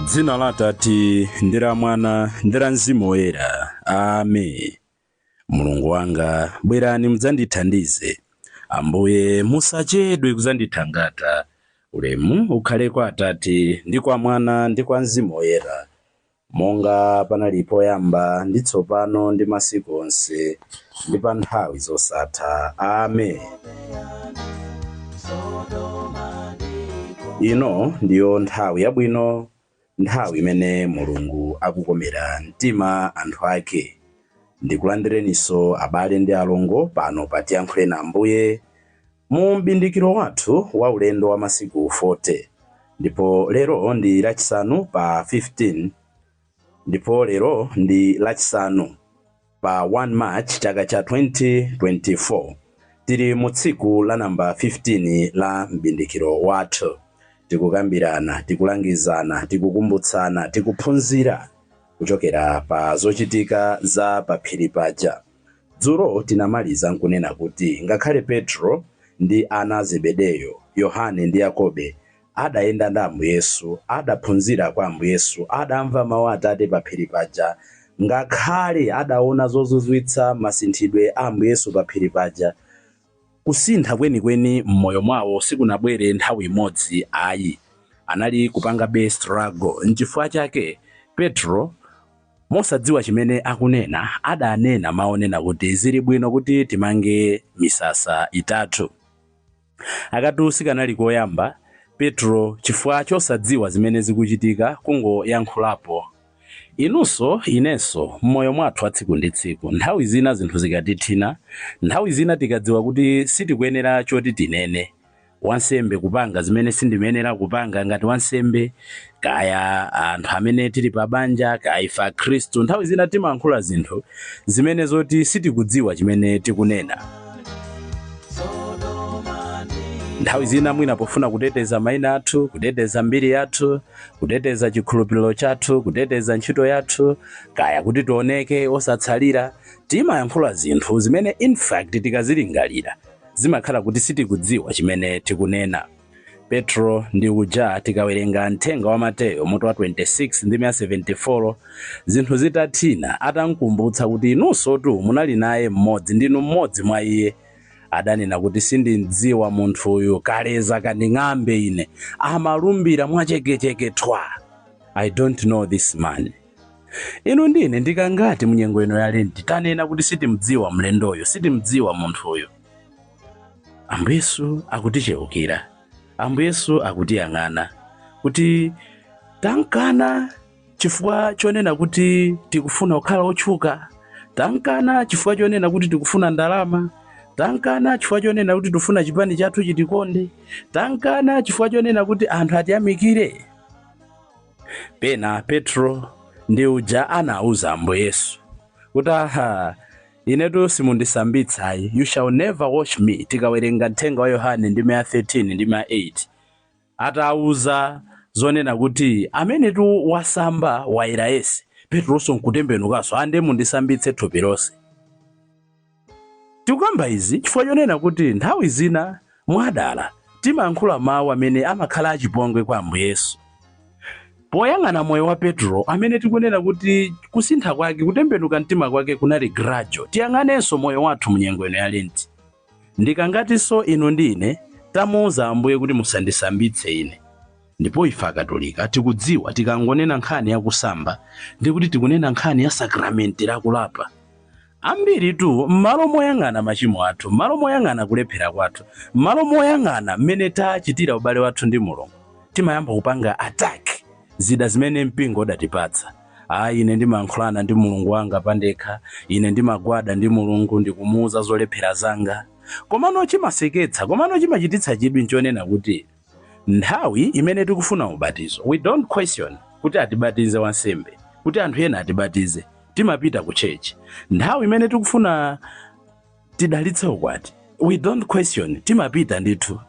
Dzina la Atate ndi la Mwana ndi la Mzimu Woyera. Amen. Mulungu wanga, bwerani mudzandithandize. Ambuye, musachedwe kudzandithangata. Ulemu ukhale kwa Atate ndi kwa Mwana ndi kwa Mzimu Woyera, monga panali poyamba ndi tsopano ndi masiku onse ndi pa nthawi zosatha. Amen. Ino ndiyo nthawi yabwino, nthawi imene Mulungu akukomera mtima anthu ake. Ndikulandireninso abale ndi alongo pano pa Tiyankhule na Ambuye mu mbindikiro wathu wa ulendo wa masiku 40. Ndipo lero ndi lachisanu pa 15, ndipo lero ndi lachisanu pa 1 March chaka cha 2024. Tili mu tsiku la namba 15 la mbindikiro wathu. Tikukambirana, tikulangizana, tikukumbutsana, tikuphunzira kuchokera pa zochitika za pa phiri paja. Dzulo tinamaliza nkunena kuti ngakhale Petro ndi ana a Zebedeyo, Yohane ndi Yakobe adayenda ndi Ambuye Yesu, adaphunzira kwa Ambuye Yesu, adamva mawu a Atate pa phiri paja, ngakhale adaona zozizwitsa masinthidwe a Ambuye Yesu pa phiri paja, kusintha kwenikweni m'moyo mwawo sikunabwere nthawi imodzi ayi. Anali kupangabe struggle. Nchifukwa chake Petro, mosadziwa chimene akunena, adanena mawu onena kuti zili bwino kuti timange misasa itatu. Akatu sikanali koyamba Petro, chifukwa chosadziwa zimene zikuchitika, kungoyankhulapo. Inunso, inenso, m'moyo mwathu wa tsiku ndi tsiku, nthawi zina zinthu zikatithina, nthawi zina tikadziwa kuti sitikuyenera choti tinene, wansembe kupanga zimene sindimayenera kupanga ngati wansembe, kaya anthu amene tili pa banja, kaya ife akhristu, nthawi zina timayankhula zinthu zimene zoti sitikudziwa chimene tikunena. Nthawi zina mwina pofuna kuteteza mayina athu, kuteteza mbiri yathu, kuteteza chikhulupiriro chathu, kuteteza ntchito yathu, kaya kuti tioneke osatsalira, timayankhula zinthu zimene in fact tikazilingalira zimakhala kuti sitikudziwa chimene tikunena. Petro ndi uja, tikawerenga mthenga wa Mateyo mutu wa 26 ndi 74, zinthu zitathina, atamkumbutsa kuti inunsotu munali naye mmodzi, ndinu mmodzi mwa iye, adanena kuti sindimdziwa munthuyu, kaleza kanding'ambe ine. Amalumbira mwachekecheke thwa, I don't know this man. Inu ndine ndikangati munyengo ino ya Lenti tanena kuti sitimdziwa mlendoyo, sitimdziwa munthuyo? Ambuye Yesu akuticheukira, Ambuye Yesu akutiyang'ana kuti tankana chifukwa chonena kuti tikufuna kukhala otchuka, tankana chifukwa chonena kuti tikufuna ndalama, tankana chifukwa chonena kuti tikufuna chipani chathu chitikonde, tankana chifukwa chonena kuti anthu atiyamikire. Pena Petro ndi uja anauza Ambuye Yesu kuti aha, inetu simundisambitsayi, you shall never wash me. Tikawerenga mthenga wa Yohane ndi 13 ndi 8, atauza zonena kuti amenetu wasamba wayera yense, Petronso nkutembenukanso, ande mundisambitse thupi lonse. Tikukamba izi chifukwa chonena kuti nthawi zina mwadala timayankhula mawu amene amakhala achipongwe kwa Ambuye Yesu. Poyang'ana moyo wa Petro amene tikunena kuti kusintha kwake, kutembenuka mtima kwake kunali gradual, tiyang'anenso moyo wathu munyengo ino ya Lenti. Ndikangatinso inu ndi ine tamuuza Ambuye kuti musandisambitse ine. Ndipo ife Akatolika tikudziwa tikangonena nkhani yakusamba ndi kuti tikunena nkhani ya sakramenti lakulapa. Ambiritu m'malo moyang'ana machimo athu, m'malo moyang'ana kulephera kwathu, m'malo moyang'ana mmene tachitira ubale wathu ndi Mulungu, timayamba kupanga attack zida zimene mpingo udatipatsa. Ayi, ine ndimayankhulana ndi Mulungu wanga pandekha, ine ndimagwada ndi Mulungu ndikumuuza zolephera zanga. Komano chimaseketsa, komano chimachititsa chidwi nchonena kuti nthawi imene tikufuna ubatizo, we don't question kuti atibatize wansembe, kuti anthu ena atibatize, timapita ku church. Nthawi imene tikufuna tidalitse ukwati, we don't question, timapita ndithu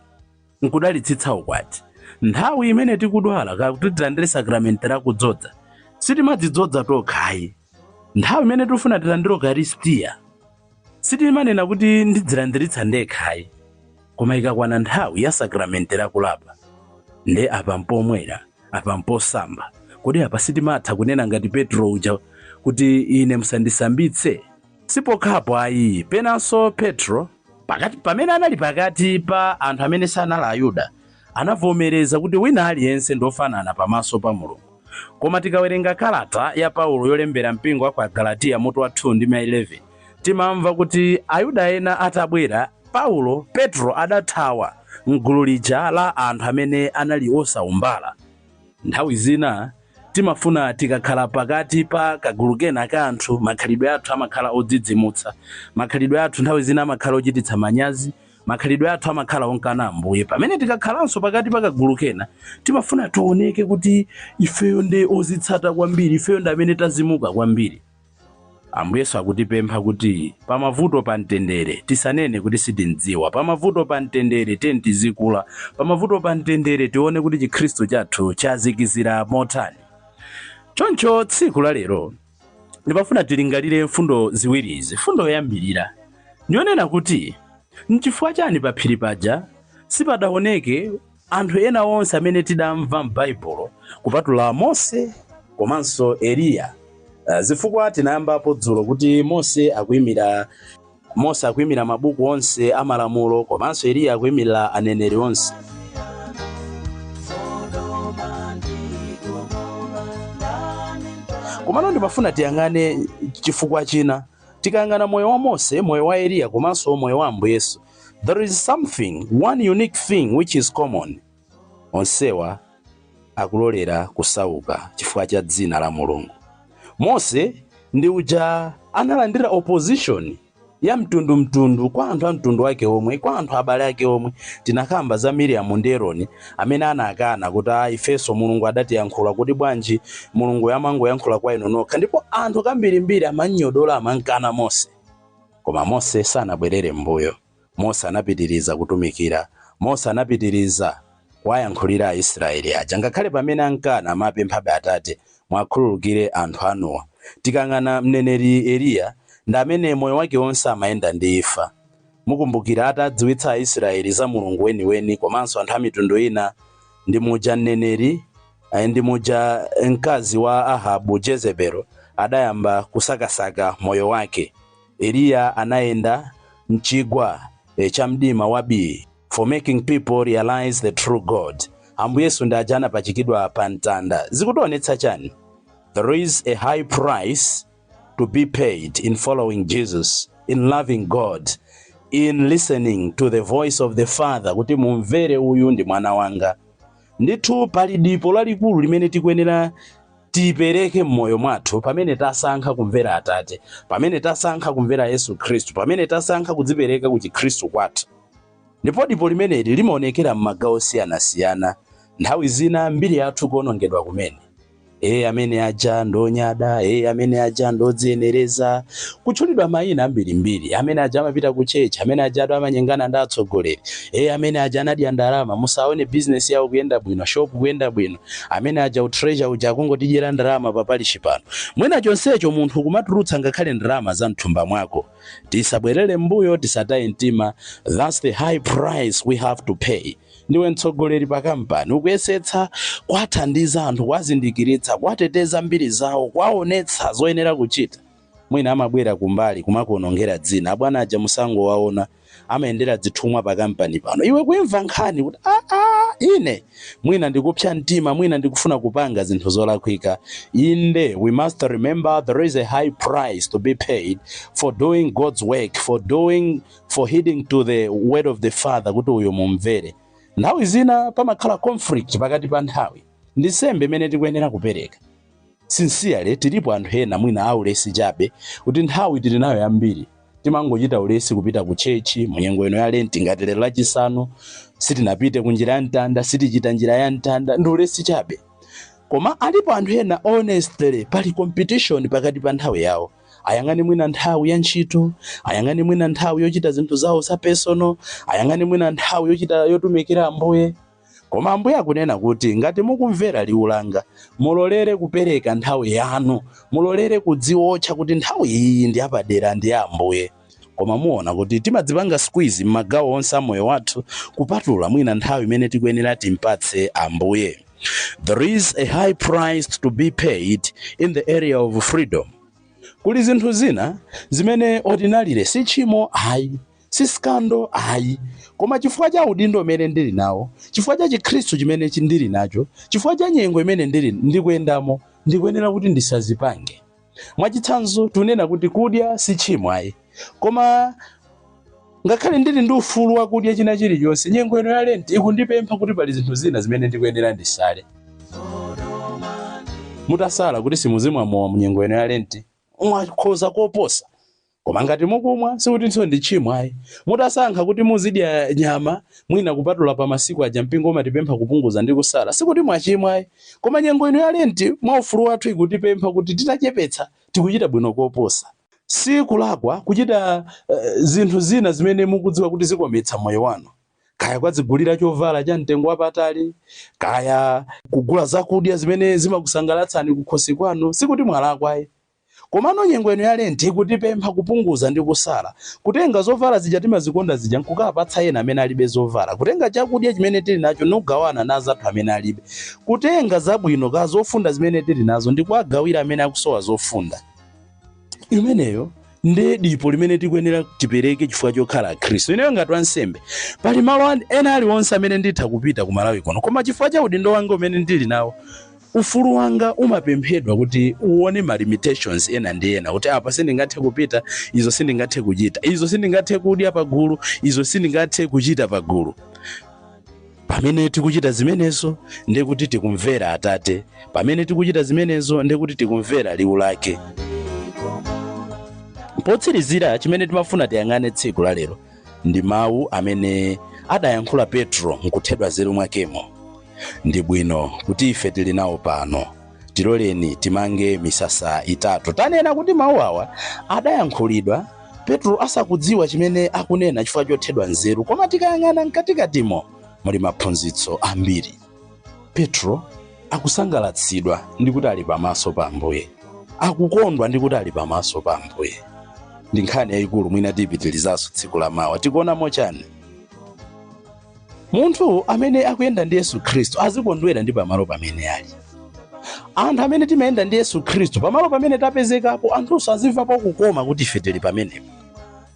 nkudalitsitsa ukwati. Nthawi imene tikudwala kakuti tilandire sakramenti lakudzodza, sitimadzidzoza tokha ayi. Nthawi imene tikufuna tilandire ukaristiya, sitimanena kuti ndidzilandiritsa ndekha ayi. Koma ikakwana nthawi ya sakramenti lakulapa, nde apa mpomwera, apa mposamba, Kodi apa sitimatha kunena ngati Petro uja kuti, "Ine musandisambitse"? Sipokhapo ayi, penanso Petro pakati pamene anali pakati pa anthu amene sanali Ayuda anavomereza kuti wina aliyense ndofanana pamaso pa Mulungu. Koma tikawerenga kalata ya Paulo yolembera mpingo wa ku Agalatiya, mutu wa 2 ndi 11, timamva kuti Ayuda ena atabwera, Paulo, Petro adathawa mgulu lija la anthu amene anali osaumbala. Nthawi zina timafuna tikakhala pakati pa kagulu kena ka anthu, makhalidwe athu amakhala odzidzimutsa, makhalidwe athu nthawi zina amakhala ochititsa manyazi, makhalidwe athu amakhala onkana Ambuye. Pamene tikakhalanso pakati pa kagulu kena, timafuna tioneke kuti ifeyo ndi ozitsata kwambiri, ifeyo ndi amene tazimuka kwambiri. Ambuye Yesu akutipempha kuti pamavuto pa mtendere tisanene kuti sitindziwa. Pamavuto pa mtendere tiyeni tizikula. Pamavuto pa mtendere tione kuti Chikhristu chathu chazikizira motani. Choncho tsiku la lero ndimafuna tilingalire mfundo ziwirizi. Mfundo yoyambirira ndiyonena kuti nchifukwa chani pa phiri paja sipadaoneke anthu ena onse amene tidamva m'Baibulo kupatula Mose komanso Eliya? Zifukwa tinayambapo dzulo kuti Mose akuyimira mabuku onse amalamulo, komanso Eliya akuyimira aneneri onse. Komano ndimafuna tiyang'ane chifukwa china. Tikayang'ana moyo wa Mose, moyo wa Eliya komanso moyo wa Ambuye Yesu, there is something, one unique thing which is common. Onsewa akulolera kusauka chifukwa cha dzina la Mulungu. Mose ndi uja analandira opposition ya mtundumtundu kwa anthu a mtundu wake omwe, kwa anthu abale ake omwe. Tinakamba za Miriamu ndi Eroni amene anakana kuti, "A, ifenso Mulungu adatiyankhula, kuti bwanji Mulungu amangoyankhula kwa inu nokha?" Ndipo anthu kambirimbiri amanyodola, amankana Mose. Koma Mose sanabwerere m'mbuyo. Mose anapitiriza kutumikira. Mose anapitiriza kuwayankhulira Aisraeli aja ngakhale pamene ankana, amapemphabe, "Atate, mwakhululukire anthu anuwa." Tikang'ana mneneri Eliya, ndi amene moyo wake wonse amayenda ndi imfa. Mukumbukira atadziwitsa Aisraeli za Mulungu weniweni komanso anthu a mitundu ina, ndi muja mneneri, ndi muja mkazi wa Ahabu Jezebelo adayamba kusakasaka moyo wake. Eliya anayenda mchigwa cha mdima wa bii for making people realize the true God. Ambuye Yesu ndi aja anapachikidwa pa mtanda. Zikutionetsa chani? There is a high price to be paid in following Jesus, in loving God, in listening to the voice of the Father kuti, "Mumvere uyu, ndi mwana wanga." Ndithu pali dipo lalikulu limene tikuyenera tipereke m'moyo mwathu pamene tasankha kumvera Atate, pamene tasankha kumvera Yesu Khristu, pamene tasankha kudzipereka ku Chikhristu kwathu. Ndipo dipo limeneli limaonekera m'magawo osiyanasiyana. Nthawi zina mbiri yathu kuonongedwa kumene. "E, amene aja ndonyada. E, amene aja ndodziyenereza," kutchulidwa mayina ambirimbiri. "Amene aja amapita ku church. Amene aja atu amanyengana ndi atsogoleri. E, amene aja anadya ndalama. Musaone bizinesi yawo kuyenda bwino, shop kuyenda bwino. Amene aja utreasure uja akungotidyera ndalama pa parish pano." Mwina chonsecho munthu kumatulutsa ngakhale ndalama za mthumba mwako. Tisabwerere mbuyo, tisataye mtima. That's the high price we have to pay. Ndiwe mtsogoleri pa kampani, ukuyesetsa kuwathandiza anthu, kuwazindikiritsa, kuwateteza mbiri zawo, kuwaonetsa zoyenera kuchita. Mwina amabwera kumbali kumakuonongera dzina. "Abwana aja musangowaona, amayendera zithumwa pa kampani pano." Iwe kuimva nkhani kuti, "Aa, ine mwina ndikupsa mtima, mwina ndikufuna kupanga zinthu zolakwika." Inde, we must remember there is a high price to be paid for doing God's work, for heeding to the word of the Father kuti uyu mumvere. Nthawi zina pamakhala conflict pakati pa nthawi ndi nsembe imene tikuyenera kupereka. Sincerely, tilipo anthu ena mwina aulesi chabe, kuti nthawi tili nayo yambiri, timangochita ulesi kupita ku church munyengo ino ya Lenti. Ngati lero Lachisanu sitinapite ku njira ya mtanda, sitichita njira ya mtanda, ndi ulesi chabe. Koma alipo anthu ena, honestly, pali competition pakati pa nthawi yawo. Ayang'ane mwina nthawi ya ntchito, ayang'ane mwina nthawi yochita zinthu zawo za personal, ayang'ane mwina nthawi yochita yotumikira Ambuye. Koma Ambuye akunena kuti ngati mukumvera liwu langa, mulolere kupereka nthawi yanu, mulolere kudziwotcha kuti nthawi iyi ndi yapadera, ndi ya Ambuye. Koma muona kuti timadzipanga squeeze m'magawo onse a moyo wathu kupatula mwina nthawi imene tikuyenera timpatse Ambuye. There is a high price to be paid in the area of freedom. Kuli zinthu zina zimene ordinarily si tchimo ayi, si scandal ayi, koma chifukwa cha udindo umene ndili nawo, chifukwa cha Chikhristu chimene ndili nacho, chifukwa cha nyengo imene ndili ndikuyendamo, ndikuyenera kuti ndisazipange. Mwachitsanzo, tunena kuti kudya si tchimo ayi, koma ngakhale ndili ndi ufulu wakudya china chilichonse, nyengo ino ya Lenti ikundipempha kuti pali zinthu zina zimene ndikuyenera ndisale. Mutasala kuti simuzimwa mowa mu nyengo ino ya Lenti, mwakhoza koposa. Koma ngati mukumwa, sikutinso ndi tchimo ayi. Mutasankha kuti muzidya nyama, mwina kupatula pa masiku aja mpingo umatipempha kupunguza ndi kusala, sikuti mwachimwa ayi. Koma nyengo ino ya Lenti mwa ufulu wathu ikutipempha kuti titachepetsa tikuchita bwino koposa. Si kulakwa kuchita zinthu zina zimene mukudziwa kuti zikometsa moyo wanu, kaya kwadzigulira chovala cha mtengo wapatali, kaya kugula zakudya zimene zimakusangalatsani kukhosi kwanu, sikuti mwalakwa ayi. Komano nyengo ino ya Lenti ikutipempha kupunguza ndi kusala, kutenga zovala zija timazikonda zija nkukapatsa ena amene alibe zovala, kutenga chakudya chimene tili nacho nkugawana na azathu amene alibe, kutenga zabwino ka zofunda zimene tili nazo ndi kuwagawira amene akusowa zofunda. Imeneyo ndi dipo limene tikuyenera tipereke chifukwa chokhala Akhristu. Ineyo ngati wansembe, pali malo ena aliwonse amene nditha kupita ku Malawi kuno, koma chifukwa cha udindo wanga umene ndili nawo, ufulu wanga umapemphedwa kuti uone ma limitations ena ndi ena, kuti apa sindingathe kupita, izo sindingathe kuchita, izo sindingathe kudya pagulu, izo sindingathe kuchita pagulu. Pamene tikuchita zimenezo, ndekuti tikumvera Atate. Pamene tikuchita zimenezo, ndekuti tikumvera liwu lake. Potsirizira, chimene timafuna tiyang'ane tsiku la lero ndi mawu amene adayankhula Petro nkuthedwa nzeru mwakemo. Ndi bwino kuti ife tili nawo pano, tiloleni timange misasa itatu. Tanena kuti mawu awa adayankhulidwa Petro asakudziwa chimene akunena chifukwa chothedwa nzeru, koma tikayang'ana mkatikatimo muli maphunzitso ambiri. Petro akusangalatsidwa ndi kuti ali pamaso pa Ambuye, akukondwa ndi kuti ali pamaso pa Ambuye. Ndi nkhani yayikulu, mwina tiyipitirizanso tsiku la mawa. Tikuonamo chani? Munthu amene akuyenda ndi Yesu Khristu azikondwera ndi pamalo pamene ali. Anthu amene timayenda ndi Yesu Khristu, pamalo pamene tapezekapo, anthunso azimvapo kukoma kuti ife tili pamenepo.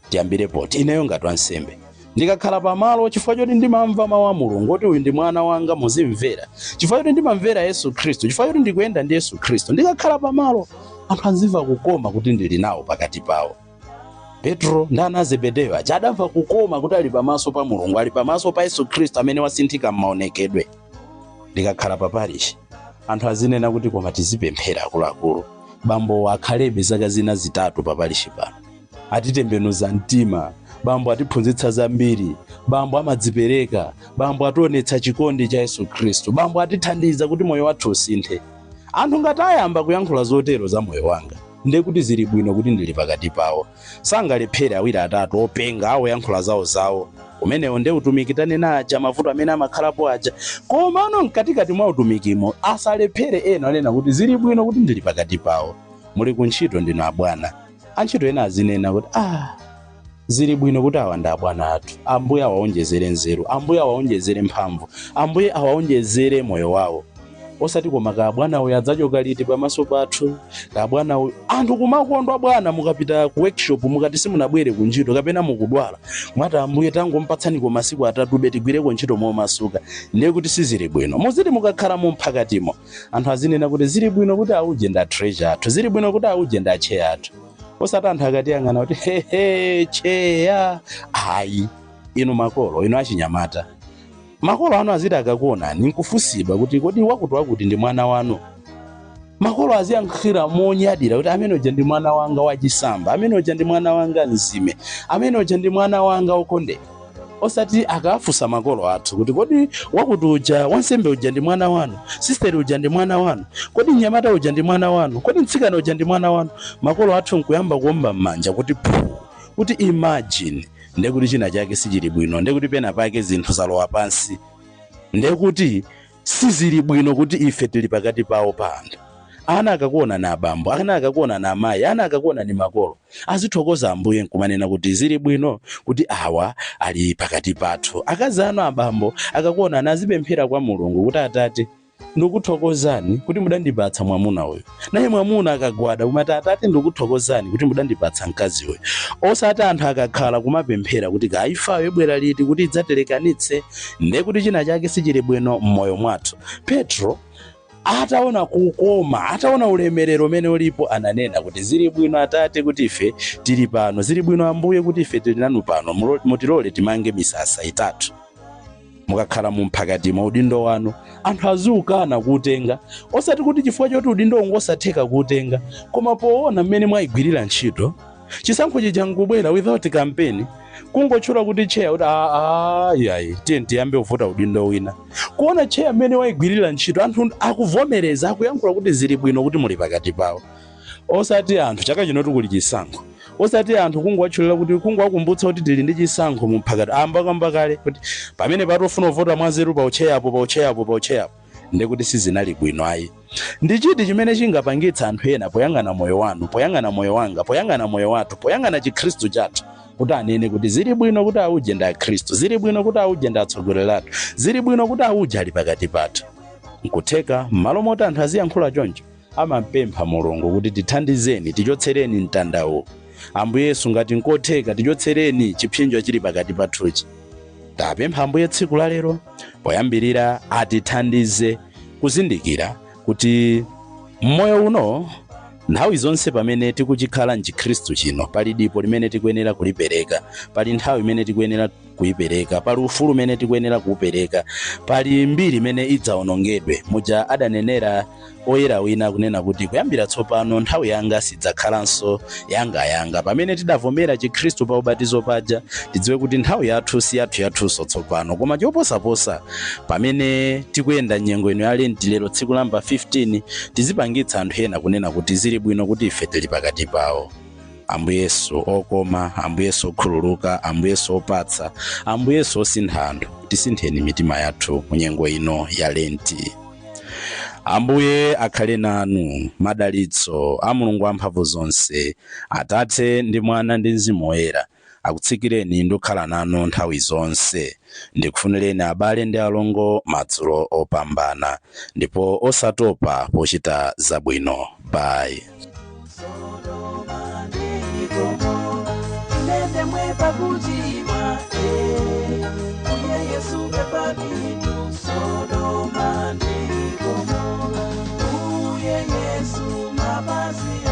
Tiyambire poti ineyo ngati wansembe ndikakhala pamalo, chifukwa choti ndimamva mawu a Mulungu oti uyu ndi mwana wanga, muzimvera, chifukwa choti ndimamvera Yesu Khristu, chifukwa choti ndikuyenda ndi Yesu Khristu, ndikakhala pamalo anthu azimva kukoma kuti ndili nawo pakati pawo. Petro ndi ana a Zebedeyo aja adamva kukoma kuti ali pamaso pa Mulungu, ali pamaso pa Yesu Khristu amene wasinthika m'maonekedwe. Ndikakhala pa parish, anthu azinena kuti koma tizipemphera akuluakulu, bambo akhalebe zaka zina 3 pa parish pano, atitembenuza mtima bambo, atiphunzitsa zambiri bambo, amadzipereka bambo, ationetsa chikondi cha Yesu Khristu bambo, atithandiza kuti moyo wathu usinthe. Anthu ngati ayamba kuyankhula zotero za moyo wanga, ndiye kuti zili bwino kuti ndili pakati pawo. Sangalephere awiri atatu openga awoyankhula zawo zawo. Umenewo ndiye utumiki tanena aja, mavuto amene amakhalapo aja. Komano mkatikati mwa utumikimo asalephere ena anena kuti zili bwino kuti ndili pakati pawo. Muli kuntchito, ndinu abwana, antchito ena azinena kuti ah, zili bwino kuti awa ndi abwana athu, Ambuye awaonjezere nzeru, Ambuye awaonjezere mphamvu, Ambuye awaonjezere moyo wawo. Osati koma ka bwana uyu adzachoka liti pamaso pathu, ka bwana uyu. Anthu kumakondwa bwana mukapita ku workshop, mukati simunabwere ku ntchito kapena mukudwala, mwati Ambuye tangompatsaniko masiku 3 be tigwireko ntchito momasuka, ndiye kuti sizili bwino. Muziti mukakhala mu mphakatimo, anthu azinena kuti zili bwino kuti auje ndi treasurer athu, zili bwino kuti auje ndi achair athu. Osati anthu akatiyang'ana kuti hehe, chair ayi. Inu makolo, inu achinyamata, makolo anu aziti akakuonani nkufunsidwa kuti kodi wakuti wakuti ndi mwana wanu, makolo aziyankhira monyadira kuti amene uja ndi mwana wanga wachisamba, amene uja ndi mwana wanga mzime, amene uja ndi mwana wanga wokondedwa. Osati akafunsa makolo athu kuti kodi wakuti uja, wansembe uja ndi mwana wanu, sisteri uja ndi mwana wanu, kodi mnyamata uja ndi mwana wanu, kodi mtsikana uja ndi mwana wanu, makolo athu nkuyamba kuomba m'manja kuti phu, kuti imagine, ndekuti china chake sichili bwino, ndekuti pena pake zinthu zalowa pansi, ndekuti sizili bwino kuti ife tili pakati pawo pa anthu. Ana akakuona na abambo, ana akakuona na amayi, ana akakuona ni makolo, azithokoza Ambuye nkumanena kuti zili bwino kuti awa ali pakati pathu. Akazi anu, abambo, akakuona azipemphera kwa Mulungu kuti Atate Ndikuthokozani kuti mudandipatsa mwamuna uyu. Naye mwamuna akagwada kumati, Atate, ndikuthokozani kuti mudandipatsa mkazi uyu. Osati anthu akakhala kumapemphera kuti kaifayo ibwera liti kuti idzatelekanitse, ndiye kuti china chake sichili bwino m'moyo mwathu. Petro ataona kukoma, ataona ulemerero umene ulipo, ananena kuti, "Zili bwino, Atate, kuti ife tili pano. Zili bwino, Ambuye, kuti ife tili nanu pano. Mutilole timange misasa itatu." Mukakhala mu mphakati mwa udindo wanu, anthu aziukana kuutenga, osati kuti chifukwa choti udindo ngosatheka kuutenga, koma poona mmene mwayigwirira ntchito. Chisankho chija nkubwera without campaign, kungotchula kuti chair, kuti ayi, tiye tiyambe kuvota udindo wina. Kuona chair mmene wayigwirira ntchito, anthu akuvomereza, akuyankhula kuti zili bwino kuti muli pakati pawo. Osati anthu chaka chino tikuli chisankho, osati anthu kungowatchulira kuti, kungowakumbutsa kuti tili ndi chisankho mu mphakati, ambakamba kale kuti pamene patofuna kuvota mwanzeru pa ucheyapo, pa ucheyapo, pa ucheyapo, ndekuti sizinali bwino ayi. Ndi chiti chimene chingapangitsa anthu ena poyang'ana moyo wanu, poyang'ana moyo wanga, poyang'ana moyo wathu, poyang'ana Chikhristu chathu, kuti anene kuti zili bwino kuti auje ndi Akhristu, zili bwino kuti auje ndi atsogoleri athu, zili bwino kuti auje ali pakati pathu? Nkutheka m'malo moti anthu aziyankhula choncho, amampempha Mulungu kuti, "Tithandizeni, tichotsereni mtandawo, Ambuye Yesu. Ngati nkotheka, tichotsereni chipsinjo chili pakati pathuchi." Tapempha Ambuye tsiku la lero, poyambirira atithandize kuzindikira kuti mmoyo uno, nthawi zonse pamene tikuchikhala mchikhristu chino, pali dipo limene tikuyenera kulipereka, pali nthawi imene tikuyenera kuyipereka, pali ufulu umene tikuyenera kuwupereka, pali mbiri imene idzawonongedwe. Muja adanenera oyera wina kunena kuti, "Kuyambira tsopano nthawi yanga sidzakhalanso yangayanga." Pamene tidavomera Chikhristu pa ubatizo paja, tidziwe kuti nthawi yathu si yathu yathunso tsopano. Koma choposaposa, pamene tikuyenda nyengo ino ya Lenti, lero tsiku lamba 15, tizipangitsa anthu ena kunena kuti zili bwino kuti ife tili pakati pawo. Ambuye Yesu okoma, Ambuye Yesu okhululuka, Ambuye Yesu opatsa, Ambuye Yesu osintha anthu, tisintheni mitima yathu mu nyengo ino ya Lenti. Ambuye akhale nanu. Madalitso a Mulungu amphamvu zonse, Atate ndi Mwana ndi Mzimu Woyera, akutsikireni ndi kukhala nanu nthawi zonse. Ndikufunireni, abale ndi alongo, madzulo opambana ndipo osatopa pochita zabwino. Bye. Sodoma ndi Gomora, inende mwe pakuchimwa, uye Yesu pepanitu. Sodoma ndi Gomora, uye Yesu mapazi.